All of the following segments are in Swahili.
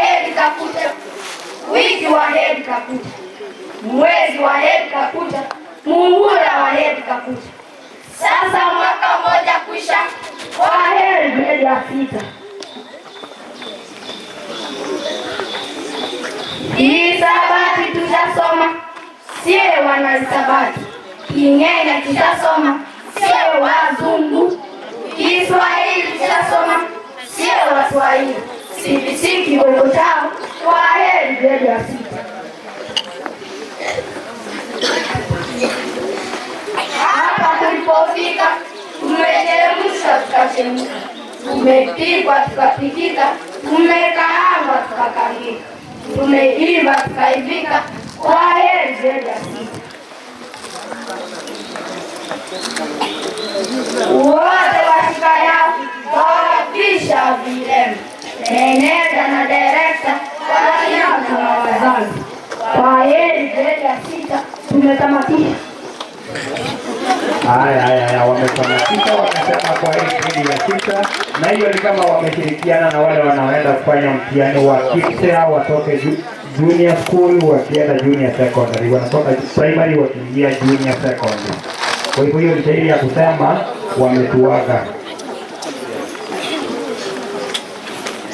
heri kakucha, wiki wa heri kakucha, mwezi wa heri kakucha, muhula wa heri kakucha. Sasa mwaka mmoja kwisha, kwa heri gredi ya sita. Hisabati tushasoma, sie wanahisabati. King'eng'e tushasoma, sie wazungu. Kiswahili tushasoma, sie Waswahili. CBC kiboko chao, kwa heri gredi ya sita. Hapa tulipofika tumechemsha tukachemka, tumepikwa tukapikika, tumekaangwa tukakangika, tumeiva tukaivika. Kwa heri gredi ya sita. Wote washikadau wawapisha vilema, meneja na direkta, walimu na wazazi. Kwa heri gredi ya sita, tumetamatisha. Haya, haya, haya, wametamatisha wakasema kwa hii gredi ya sita, na hiyo ni kama wameshirikiana na wale wanaoenda kufanya mtihani wa KPSEA watoke junior school wakienda junior secondary, wanatoka primary wakiingia junior secondary. Kwa hivyo hiyo ni shairi ya kusema wametuaga.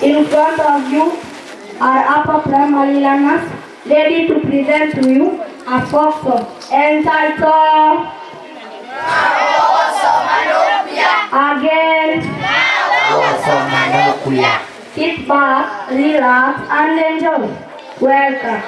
In front of you are upper primary learners ready to present to you a folk song entitled Again. Sit back, relax, and enjoy. Welcome.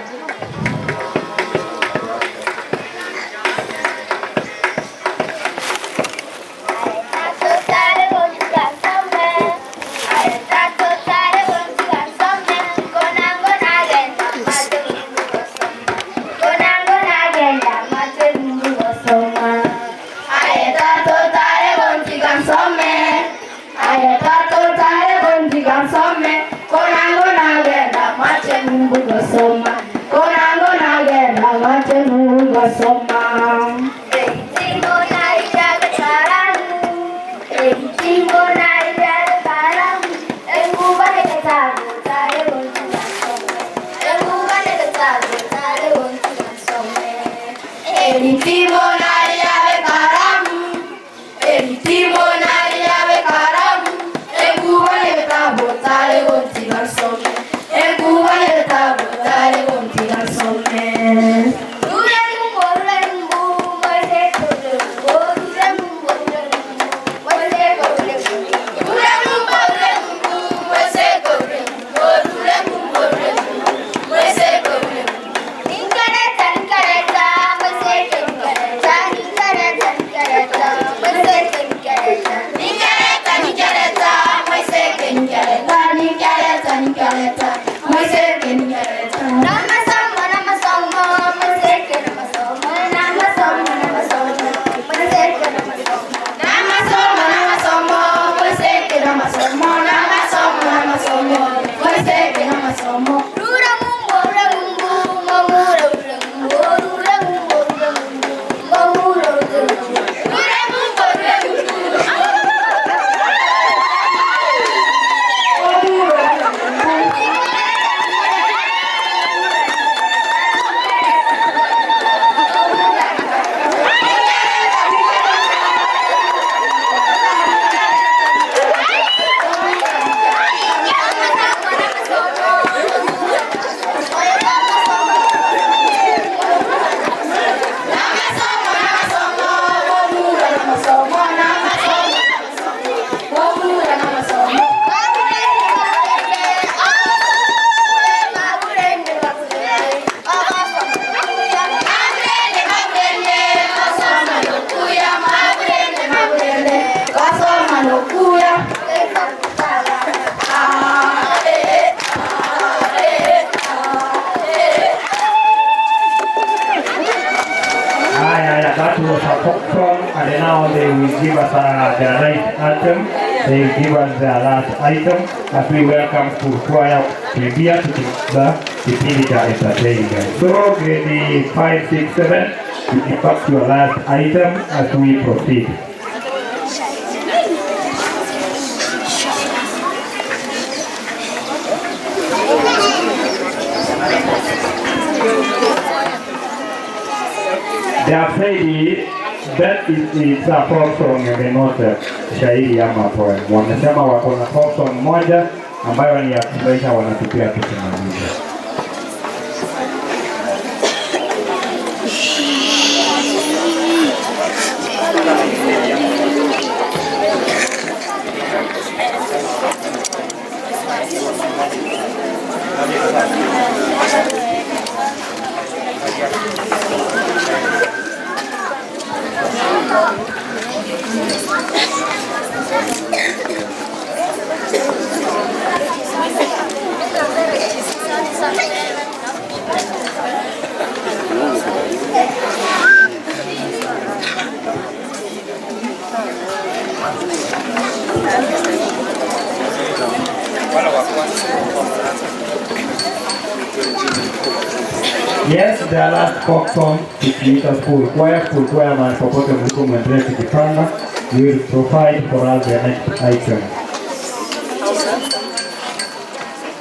Will give us the right item. They will give us the last item as we welcome school choir kuingia tukianza kipindi cha entertainment. So grade 5, 6, 7, you give up your last item as we proceed. They have said that it's a folk song and not a shairi ama poem. Wamesema wako na folk song moja ambayo ni ya kufurahisha, wanatupia tusimamishe. Yes, the last folk song tukiita school choir, school choir mahali popote mliko mwendelee kujipanga. We will provide for us the next item.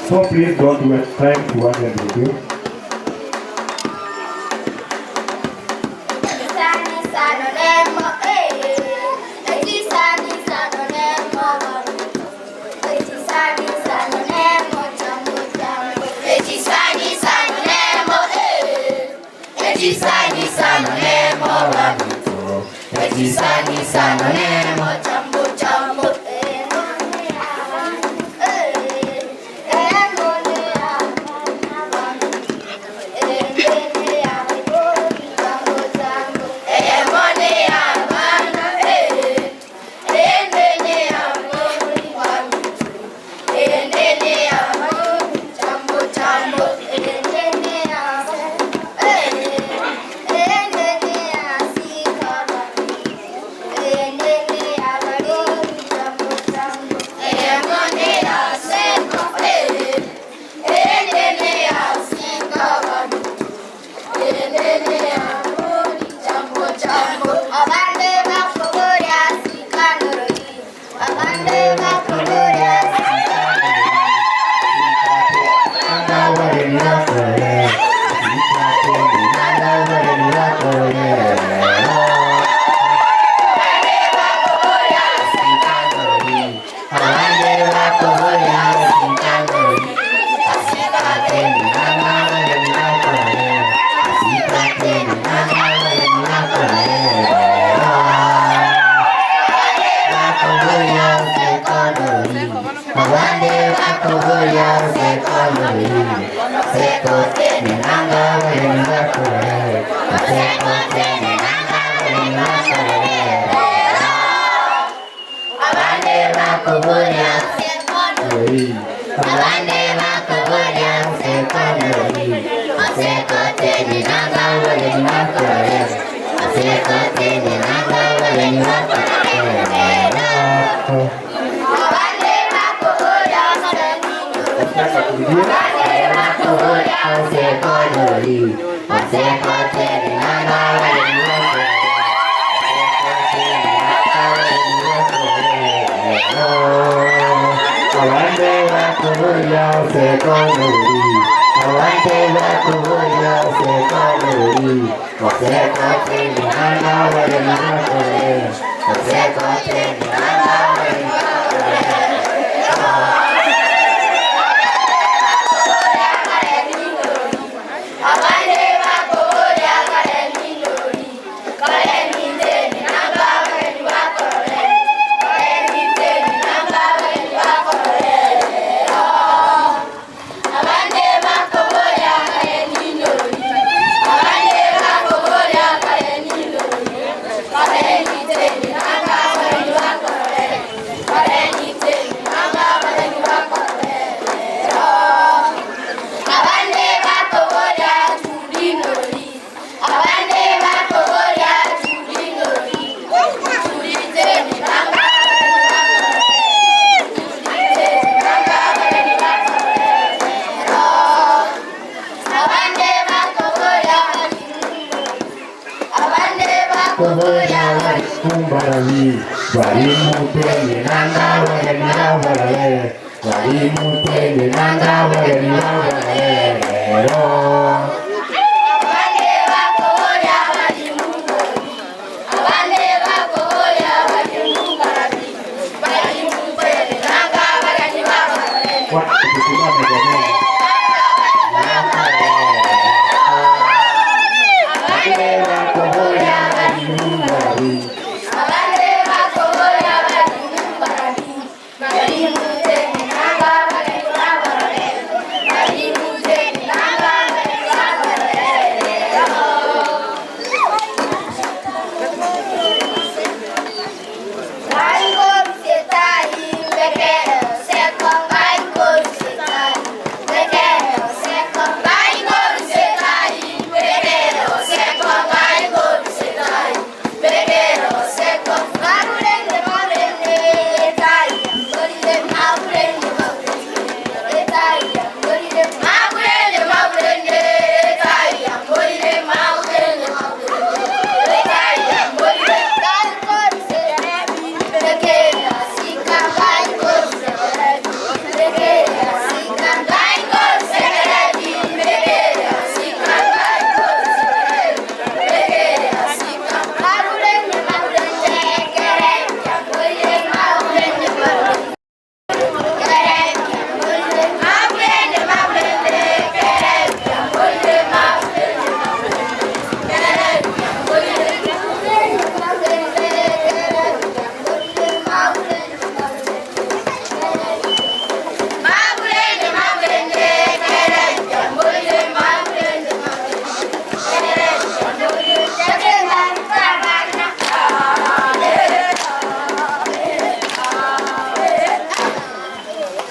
So please don't waste time to want and review.